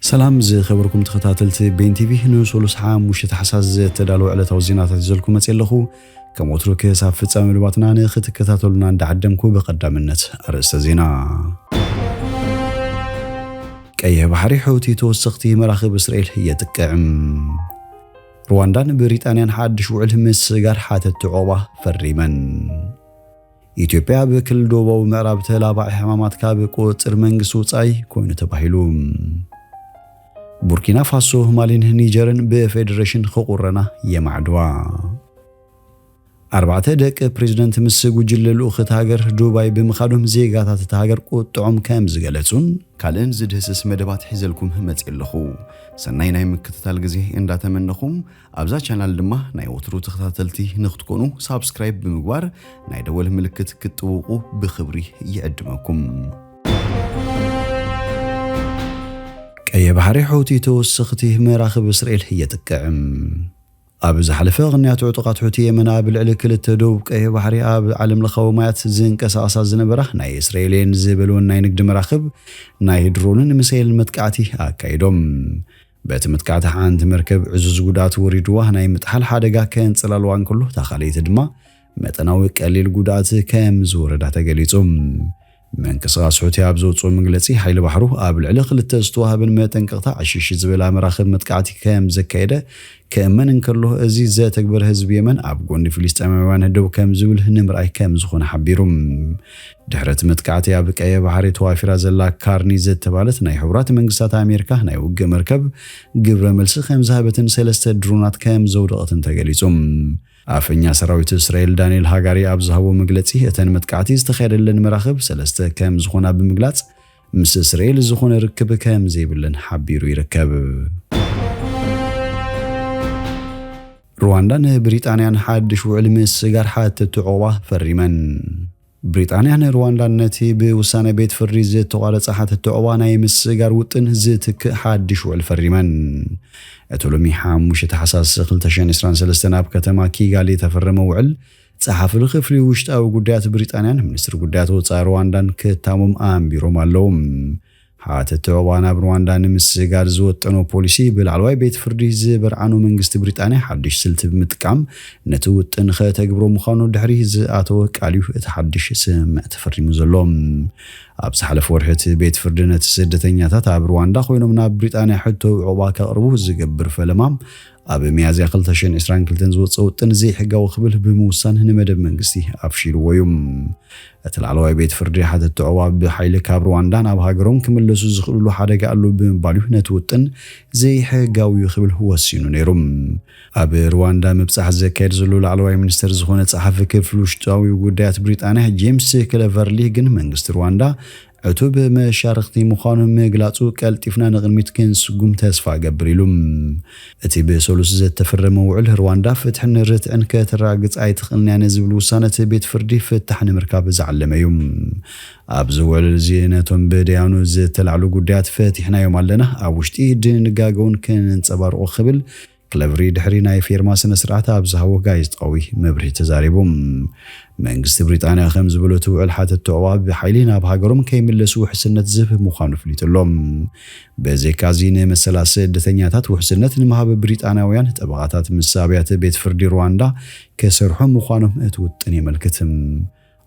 ሰላም ዝኸበርኩም ተኸታተልቲ ቤን ቲቪ፣ ንሰሉስ ሓሙሽተ ታሕሳስ ዝተዳለወ ዕለታዊ ዜናታት ይዘልኩም መፅእ ኣለኹ። ከም ወትሩ ክሳብ ፍጻሜ መደባትና ንክትከታተሉና እንዳዓደምኩ ብቐዳምነት ኣርእስተ ዜና። ቀይሕ ባሕሪ፣ ሑቲ ተወሰኽቲ መራኽብ እስራኤል የጥቅዕም። ሩዋንዳን ብሪጣንያን ሓድሽ ውዕል ምስጋር ሓተቲ ዑቕባ ፈሪመን። ኢትዮጵያ ኣብ ክልል ደቡባዊ ምዕራብ ተላባዒ ሕማማት ካብ ቁፅፅር መንግስቲ ውፃኢ ኮይኑ ተባሂሉ። ቡርኪና ፋሶ፣ ማሊን ኒጀርን ብፌዴሬሽን ክቑረና የማዕድዋ። ኣርባዕተ ደቂ ፕሬዝደንት ምስ ጉጅለ ልኡኽት ሃገር ዱባይ ብምኻዶም ዜጋታት እታ ሃገር ቁጥዖም ከም ዝገለጹን ካልእን ዝድህስስ መደባት ሒዘልኩም መጽእ ኣለኹ። ሰናይ ናይ ምክትታል ግዜ እንዳተመነኹም ኣብዛ ቻናል ድማ ናይ ወትሩ ተኸታተልቲ ንክትኮኑ ሳብስክራይብ ብምግባር ናይ ደወል ምልክት ክትጥውቑ ብኽብሪ ይዕድመኩም። ቀይሕ ባሕሪ፣ ሑቲ ተወሰኽቲ መራኽብ እስራኤል የጥቅዕም። ኣብ ዝሓለፈ ቅንያት ዕጡቓት ሑቲ የመን ኣብ ልዕሊ ክልተ ደቡብ ቀይሕ ባሕሪ ኣብ ዓለም ለኻዊ ማያት ዝንቀሳቐሳ ዝነበራ ናይ እስራኤልን ዝበልወን ናይ ንግዲ መራኽብ ናይ ድሮንን ሚሳኤልን መጥቃዕቲ ኣካይዶም። በቲ መጥቃዕቲ ሓንቲ መርከብ ዕዙዝ ጉድኣት ወሪድዋ ናይ ምጥሓል ሓደጋ ከንጸላልዋ እንከሎ፣ እታ ካልኣይቲ ድማ መጠናዊ ቀሊል ጉድኣት ከም ዝወረዳ ተገሊጹ። ምንቅስቓስ ሑቲ ኣብ ዘውፅኦ መግለፂ፣ ሓይሊ ባሕሩ ኣብ ልዕሊ ክልተ ዝተዋህበን መጠንቀቕታ ዕሽሽ ዝበላ መራኽብ መጥቃዕቲ ከም ዘካየደ ክእመን እንከሎ፣ እዚ ዘተግበረ ህዝቢ የመን ኣብ ጎኒ ፍልስጤማውያን ደው ከም ዝብል ንምርኣይ ከም ዝኾነ ሓቢሩ። ድሕሪ እቲ መጥቃዕቲ ኣብ ቀይሕ ባሕሪ ተዋፊራ ዘላ ካርኒ ዝተባለት ናይ ሕቡራት መንግስታት ኣሜሪካ ናይ ውግእ መርከብ ግብረ መልሲ ከም ዝሃበትን ሰለስተ ድሮናት ከም ዘውደቐትን ተገሊጹ። ኣፈኛ ሰራዊት እስራኤል ዳንኤል ሃጋሪ ኣብ ዝሃቦ መግለጺ፣ እተን መጥቃዕቲ ዝተኻየደለን መራኽብ ሰለስተ ከም ዝኾና ብምግላጽ፣ ምስ እስራኤል ዝኾነ ርክብ ከም ዘይብለን ሓቢሩ ይርከብ። ሩዋንዳን ብሪጣንያን ሓድሽ ውዕል ምስጋር ሓተቲ ዑቕባ ፈሪመን። ብሪጣንያን ሩዋንዳን ነቲ ብውሳነ ቤት ፍርዲ ዝተቋረጸ ሓተቲ ዑቕባ ናይ ምስጋር ውጥን ዝትክእ ሓድሽ ውዕል ፈሪመን። እቲ ሎሚ ሓሙሽተ ታሕሳስ ክልተ ሽሕን ዕስራን ሰለስተን ኣብ ከተማ ኪጋሊ ዝተፈረመ ውዕል፣ ጸሓፊ ክፍሊ ውሽጣዊ ጉዳያት ብሪጣንያን ሚኒስትሪ ጉዳያት ወጻኢ ሩዋንዳን ክታሞም ኣንቢሮም ኣለዉ። ሓተቲ ዑቕባ ናብ ሩዋንዳ ንምስጋር ዝወጠኖ ፖሊሲ፣ ብላዕለዋይ ቤት ፍርዲ ዝበርዓኖ መንግስቲ ብሪጣንያ ሓድሽ ስልቲ ብምጥቃም ነቲ ውጥን ከተግብሮ ምዃኑ ድሕሪ ዝኣተወ ቃል እዩ እቲ ሓድሽ ስምምዕ ተፈሪሙ ዘሎ። ኣብ ዝሓለፈ ወርሒ እቲ ቤት ፍርዲ ነቲ ስደተኛታት ኣብ ሩዋንዳ ኮይኖም ናብ ብሪጣንያ ሕቶ ዑቕባ ከቕርቡ ዝገብር ፈለማ ኣብ ሚያዝያ ክልተ ሽሕን ዕስራን ክልተን ዝወፀ ውጥን ዘይሕጋዊ ክብል ብምውሳን ንመደብ መንግስቲ ኣፍሺልዎ እዩ። እቲ ላዕለዋይ ቤት ፍርዲ ሓተቲ ዑቕባ ብሓይሊ ካብ ሩዋንዳ ናብ ሃገሮም ክምለሱ ዝኽእልሉ ሓደጋ ኣሎ ብምባል እዩ ነቲ ውጥን ዘይሕጋዊ እዩ ክብል ወሲኑ ነይሩ። ኣብ ሩዋንዳ ምብጻሕ ዘካየድ ዘሎ ላዕለዋይ ሚኒስተር ዝኾነ ጸሓፊ ክፍሊ ውሽጣዊ ጉዳያት ብሪጣንያ ጄምስ ክለቨርሊ ግን መንግስቲ ሩዋንዳ ዕቱብ መሻርኽቲ ምዃኑ ምግላጹ ቀልጢፍና ንቕድሚት ክንስጉም ተስፋ እገብር ኢሉ። እቲ ብሰሉስ ዝተፈረመ ውዕል ሩዋንዳ ፍትሕን ርትዕን ከተረጋግጽ ኣይትኽእልን እያ ንዝብል ውሳነ እቲ ቤት ፍርዲ ፍታሕ ንምርካብ ዝዓለመ እዩ። ኣብዚ ውዕል እዚ ነቶም ብደያኑ ዝተላዕሉ ጉዳያት ፈቲሕናዮም ኣለና፣ ኣብ ውሽጢ ድንጋገ እውን ክንንጸባርቆ ክብል ክለቨርሊ ድሕሪ ናይ ፌርማ ስነ ስርዓት ኣብ ዝሃቦ ጋዜጣዊ መብርሂ ተዛሪቡ። መንግስቲ ብሪጣንያ ከም ዝበሎ እቲ ውዕል ሓተቲ ዑቕባ ብሓይሊ ናብ ሃገሮም ከይምለሱ ውሕስነት ዝህብ ምዃኑ ኣፍሊጡ ኣሎ። ብዘይካዚ ንመሰላት ስደተኛታት ውሕስነት ንምሃብ ብሪጣንያውያን ጠበቓታት ምስ ኣብያተ ቤት ፍርዲ ሩዋንዳ ክሰርሑ ምዃኖም እቲ ውጥን የመልክት።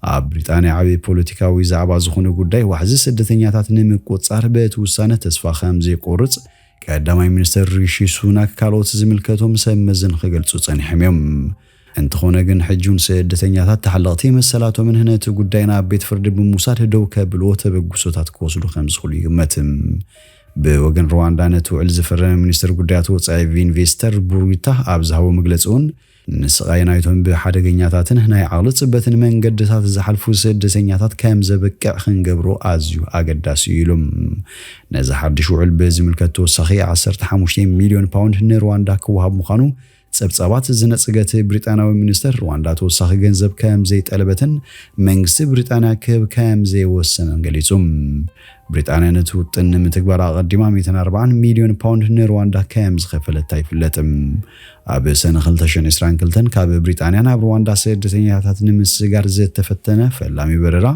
ኣብ ብሪጣንያ ዓቢ ፖለቲካዊ ዛዕባ ዝኾነ ጉዳይ ዋሕዚ ስደተኛታት ንምቁጽጻር በቲ ውሳነ ተስፋ ከም ዘይቆርጽ ቀዳማይ ሚኒስተር ሪሺ ሱናክ ካልኦት ዝምልከቶም ሰብ መዝን ክገልጹ ጸኒሖም እዮም። እንተኾነ ግን ሕጂ እውን ስደተኛታት ተሓለቕቲ መሰላቶምን ነቲ ጉዳይ ናብ ቤት ፍርዲ ብምውሳድ ደው ከብልዎ ተበግሶታት ክወስዱ ከም ዝኽእሉ ይግመት። ብወገን ሩዋንዳ ነቲ ውዕል ዝፈረመ ሚኒስትር ጉዳያት ወጻኢ ቪንቬስተር ቡሩታ ኣብ ዝሃቦ መግለጺ እውን ንስቓይ ናይቶም ብሓደገኛታትን ናይ ዓቕሊ ጽበትን መንገድታት ዝሓልፉ ስደተኛታት ከም ዘብቅዕ ክንገብሮ ኣዝዩ ኣገዳሲ እዩ ኢሉ። ነዚ ሓድሽ ውዕል ብዝምልከት ተወሳኺ ዓሰርተ ሓሙሽተ ሚልዮን ፓውንድ ንሩዋንዳ ክወሃብ ምዃኑ ጸብጻባት ዝነጽገት ብሪጣንያዊ ሚኒስተር ሩዋንዳ ተወሳኺ ገንዘብ ከም ዘይጠለበትን መንግስቲ ብሪጣንያ ክህብ ከም ዘይወሰነን ገሊጹ። ብሪጣንያ ነቲ ውጥን ንምትግባር ኣቐዲማ ሚእትን ኣርባዓን ሚልዮን ፓውንድ ንሩዋንዳ ከም ዝኸፈለታ ይፍለጥ። ኣብ ሰነ ክልተ ሽሕን ዕስራን ክልተን ካብ ብሪጣንያ ናብ ሩዋንዳ ስደተኛታት ንምስጋር ዝተፈተነ ፈላሚ በረራ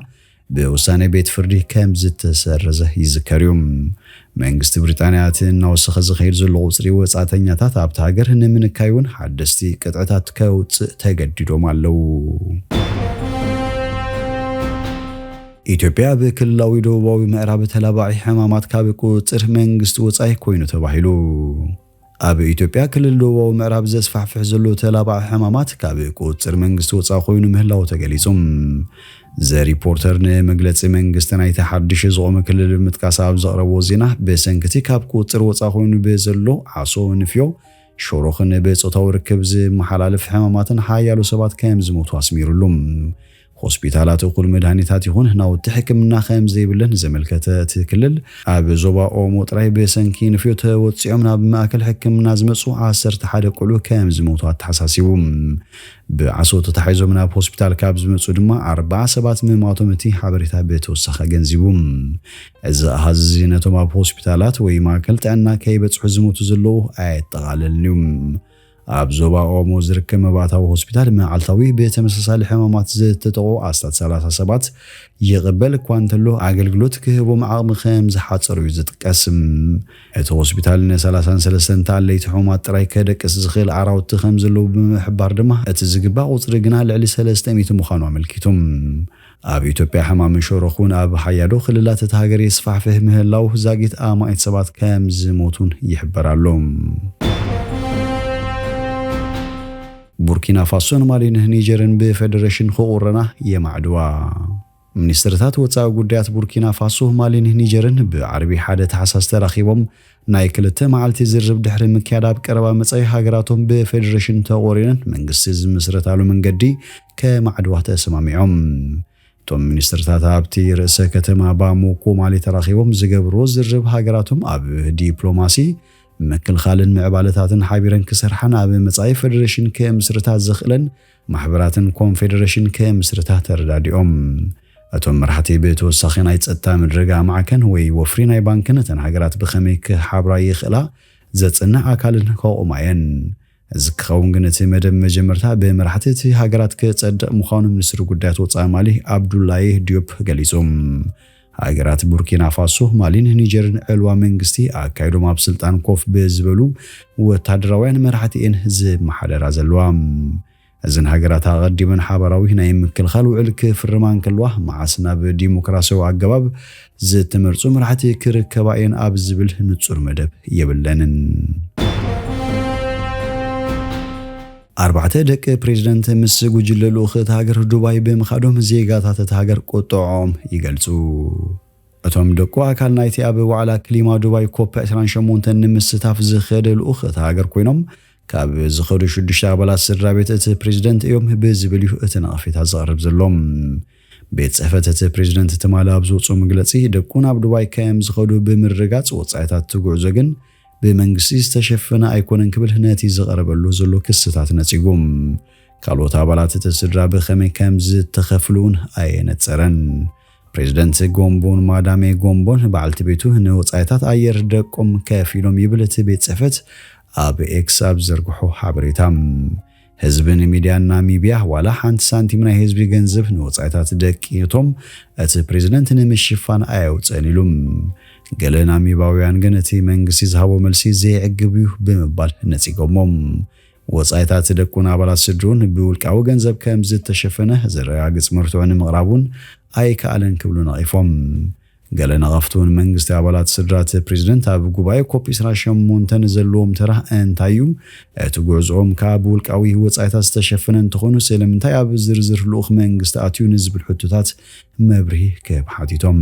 ብውሳነ ቤት ፍርዲ ከም ዝተሰረዘ ይዝከር እዩ። መንግስቲ ብሪጣንያ እቲ እናወሰኸ ዝኸይድ ዘሎ ቁጽሪ ወጻእተኛታት ኣብታ ሃገር ንምንካይ እውን ሓደስቲ ቅጥዕታት ከውጽእ ተገዲዶም ኣለዉ። ኢትዮጵያ ኣብ ክልላዊ ደቡባዊ ምዕራብ ተላባዒ ሕማማት ካብ ቁጽር መንግስቲ ወጻኢ ኮይኑ ተባሂሉ። ኣብ ኢትዮጵያ ክልል ደቡባዊ ምዕራብ ዘስፋሕፍሕ ዘሎ ተላባዒ ሕማማት ካብ ቁጽር መንግስቲ ወጻኢ ኮይኑ ምህላው ተገሊጹ። ዘ ሪፖርተር ንመግለጺ መንግስቲ ናይቲ ሓድሽ ዝቖመ ክልል ብምጥቃስ ኣብ ዘቕረቦ ዜና፣ ብሰንክቲ ካብ ቁጽር ወጻኢ ኮይኑ ብዘሎ ዓሶ ንፍዮ፣ ሸሮኽን ብጾታዊ ርክብ ዝመሓላለፍ ሕማማትን ሓያሎ ሰባት ከም ዝሞቱ ኣስሚሩሉ። ሆስፒታላት እኹል መድሃኒታት ይኹን ናውቲ ሕክምና ከም ዘይብለን ዘመልከተ እቲ ክልል፣ ኣብ ዞባ ኦሞ ጥራይ ብሰንኪ ንፍዮ ተወጺዖም ናብ ማእከል ሕክምና ዝመጹ ዓሰርተ ሓደ ቆልዑ ከም ዝሞቱ ኣተሓሳሲቡ። ብዓሶ ተታሒዞም ናብ ሆስፒታል ካብ ዝመጹ ድማ ኣርባዓ ሰባት ምማቶም እቲ ሓበሬታ ብተወሳኺ ኣገንዚቡ። እዚ ኣሃዝ እዚ ነቶም ኣብ ሆስፒታላት ወይ ማእከል ጥዕና ከይበጽሑ ዝሞቱ ዘለዉ ኣየጠቓልልን እዩ። ኣብ ዞባ ኦሞ ዝርከብ መባእታዊ ሆስፒታል መዓልታዊ ብተመሳሳሊ ሕማማት ዝተጠቑ ኣስታት ሰላሳ ሰባት ይቕበል እኳ እንተሎ፣ ኣገልግሎት ክህቦም ዓቕሚ ከም ዝሓጸሩ እዩ ዝጥቀስ። እቲ ሆስፒታል ን ሰላሳን ሰለስተን ተኣለይቲ ሕሙማት ጥራይ ከደቅስ ዝኽእል ኣራውቲ ከም ዘለዉ ብምሕባር ድማ፣ እቲ ዝግባእ ቁጽሪ ግና ልዕሊ ሰለስተ ሚእቲ ምዃኑ ኣመልኪቱ። ኣብ ኢትዮጵያ ሕማም ሸሮኽ እውን ኣብ ሓያሎ ክልላት እታ ሃገር የስፋሕፍሕ ምህላው ዛጊት ኣማኢት ሰባት ከም ዝሞቱን ይሕበር ኣሎ። ቡርኪና ፋሶን ማሊን ኒጀርን ብፌደሬሽን ክቑረና የማዕድዋ። ሚኒስትርታት ወጻኢ ጉዳያት ቡርኪና ፋሶ፣ ማሊን ኒጀርን ብዓርቢ ሓደ ታሕሳስ ተራኺቦም ናይ ክልተ መዓልቲ ዝርርብ ድሕሪ ምክያድ፣ ኣብ ቀረባ መጻኢ ሃገራቶም ብፌደሬሽን ተቖሪነን መንግስቲ ዝምስረታሉ መንገዲ ከማዕድዋ ተሰማሚዖም። እቶም ሚኒስትርታት ኣብቲ ርእሰ ከተማ ባሙኮ ማሊ ተራኺቦም ዝገብርዎ ዝርርብ፣ ሃገራቶም ኣብ ዲፕሎማሲ፣ ምክልኻልን ምዕባለታትን ሓቢረን ክሰርሓን ኣብ መጻኢ ፌደሬሽን ክምስርታ ዘኽእለን ማሕበራትን ኮንፌደሬሽን ክምስርታ ተረዳዲኦም። እቶም መራሕቲ ብተወሳኺ ናይ ጸጥታ ምድረጋ ማዕከን ወይ ወፍሪ ናይ ባንክን እተን ሃገራት ብኸመይ ክሓብራ ይኽእላ ዘጽንዕ ኣካልን ከቑማ እየን። እዚ ክኸውን ግን እቲ መደብ መጀመርታ ብመራሕቲ እቲ ሃገራት ክጸድቕ ምዃኑ ሚኒስትሪ ጉዳያት ወጻኢ ማሊ ኣብዱላሂ ዲዮፕ ገሊጹ። ሃገራት ቡርኪና ፋሶ፣ ማሊን ኒጀርን ዕልዋ መንግስቲ ኣካይዶም ኣብ ስልጣን ኮፍ ብዝበሉ ወታደራውያን መራሕቲ እየን ዝመሓደራ ዘለዋ። እዘን ሃገራት ኣቐዲመን ሓባራዊ ናይ ምክልኻል ውዕል ክፍርማ እንከለዋ፣ መዓስ ናብ ዲሞክራሲያዊ ኣገባብ ዝተመርጹ መራሕቲ ክርከባ እየን ኣብ ዝብል ንጹር መደብ የብለንን። ኣርባዕተ ደቂ ፕሬዝደንት ምስ ጉጅለ ልኡኽ እታ ሃገር ዱባይ ብምኻዶም ዜጋታት እታ ሃገር ቁጥዖም ይገልጹ። እቶም ደቁ ኣካል ናይቲ ኣብ ዋዕላ ክሊማ ዱባይ ኮፕ ዕስራን ሸሞንተን ንምስታፍ ዝኸደ ልኡኽ እታ ሃገር ኮይኖም፣ ካብ ዝኸዱ ሽዱሽተ ኣባላት ስድራ ቤት እቲ ፕሬዝደንት እዮም ብዝብል እዩ እቲ ነቐፌታ ዝቐርብ ዘሎ። ቤት ጽሕፈት እቲ ፕሬዝደንት ትማሊ ኣብ ዝወፅኦ መግለጺ፣ ደቁ ናብ ዱባይ ከም ዝኸዱ ብምርጋጽ፣ ወጻኢታት እቲ ጉዕዞ ግን ብመንግስቲ ዝተሸፈነ ኣይኮነን ክብል ነቲ ዝቐረበሉ ዘሎ ክስታት ነጺጉ። ካልኦት ኣባላት እቲ ስድራ ብኸመይ ከም ዝተኸፍሉ እውን ኣየነጸረን። ፕሬዝደንት ጎምቦን ማዳሜ ጎምቦን በዓልቲ ቤቱ ንወጻኢታት ኣየር ደቆም ከፊሎም ይብል እቲ ቤት ጽሕፈት ኣብ ኤክስ ኣብ ዘርግሖ ሓበሬታ። ህዝብን ሚድያን ናሚብያ ዋላ ሓንቲ ሳንቲም ናይ ህዝቢ ገንዘብ ንወጻኢታት ደቂ እቶም እቲ ፕሬዝደንት ንምሽፋን ኣየውፅእን ኢሉ። ገለ ናሚባውያን ግን እቲ መንግስቲ ዝሃቦ መልሲ ዘየዕግብ እዩ ብምባል ነጺጎሞ። ወጻኢታት ደቁን ኣባላት ስድሩን ብውልቃዊ ገንዘብ ከም ዝተሸፈነ ዘረጋግጽ መርትዖ ንምቕራብ እውን ኣይከኣለን ክብሉ ነቒፎም። ገለ ነቐፍቲ እውን መንግስቲ ኣባላት ስድራ እቲ ፕሬዝደንት ኣብ ጉባኤ ኮፕ ዕስራን ሸሞንተን ዘለዎም ተራ እንታይ እዩ? እቲ ጉዕዞኦም ከኣ ብውልቃዊ ወጻኢታት ዝተሸፈነ እንተኾይኑ ስለምንታይ ኣብ ዝርዝር ልኡኽ መንግስቲ ኣትዩ ንዝብል ሕቶታት መብርሂ ክህብ ሓቲቶም።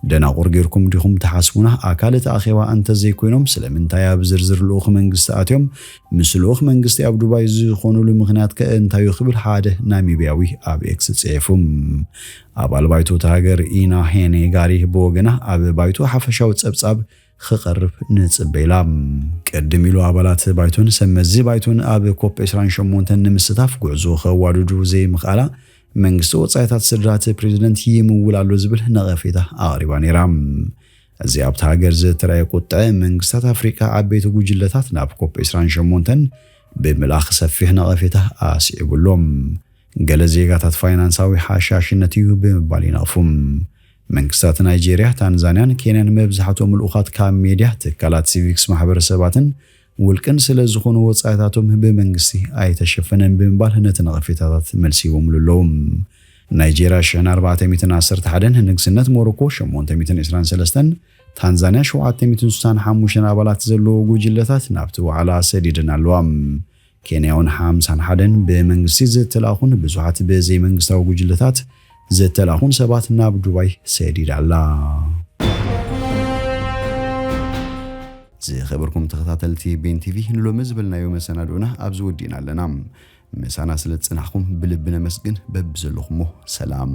ደናቑር ጌርኩም ዲኹም ትሓስቡና? ኣካል እቲ ኣኼባ እንተዘይኮይኖም ስለምንታይ ኣብ ዝርዝር ልኡኽ መንግስቲ ኣትዮም? ምስ ልኡኽ መንግስቲ ኣብ ዱባይ ዝኾኑሉ ምኽንያት ከ እንታይ እዩ ክብል ሓደ ናሚብያዊ ኣብ ኤክስ ጽሒፉ። ኣባል ባይቶ እታ ሃገር ኢና ሄኔ ጋሪ ብወገና ኣብ ባይቶ ሓፈሻዊ ጸብጻብ ክቐርብ ንጽበ ኢላ። ቅድም ኢሉ ኣባላት ባይቶን ሰብ መዚ ባይቶን ኣብ ኮፕ ዕስራን ሸሞንተን ንምስታፍ ጉዕዞ ከዋድዱ ዘይምኽኣላ መንግስቲ ወጻኢታት ስድራ እቲ ፕሬዝደንት ይምውል ኣሎ ዝብል ነቐፌታ ኣቕሪባ ነይራ። እዚ ኣብታ ሃገር ዝተረኣየ ቁጥዐ መንግስታት ኣፍሪቃ ዓበይቲ ጉጅለታት ናብ ኮፕ ዕስራን ሸሞንተን ብምልኣኽ ሰፊሕ ነቐፌታ ኣስዒቡ ኣሎ። ገለ ዜጋታት ፋይናንሳዊ ሓሻሽነት እዩ ብምባል ይነቕፉ። መንግስታት ናይጄርያ፣ ታንዛንያን ኬንያን መብዛሕትኦም ልኡኻት ካብ ሜድያ፣ ትካላት ሲቪክስ ማሕበረሰባትን ውልቅን ስለ ዝኾኑ፣ ወጻኢታቶም ብመንግስቲ ኣይተሸፈነን ብምባል ነቲ ነቐፌታታት መልሲ ሂቦምሉ ኣለዉ። ናይጄርያ ሽሕን ኣርባዕተ ሚእትን ዓሰርተ ሓደን፣ ንግስነት ሞሮኮ ሸሞንተ ሚእትን ዕስራን ሰለስተን፣ ታንዛንያ ሸውዓተ ሚእትን ስሳን ሓሙሽተን ኣባላት ዘለዎ ጉጅለታት ናብቲ ዋዕላ ሰዲደን ኣለዋ። ኬንያ እውን ሓምሳን ሓደን ብመንግስቲ ዝተላእኹን ብዙሓት ብዘይመንግስታዊ ጉጅለታት ዝተላእኹን ሰባት ናብ ዱባይ ሰዲዳ ኣላ። ዝኸበርኩም ተኸታተልቲ ቤን ቲቪ፣ ንሎሚ ዝበልናዮ መሰናድኦና ኣብዚ ወዲእና ኣለና። ምሳና ስለ ዝጸናሕኩም ብልቢ ነመስግን። በብዘለኹሞ ሰላም።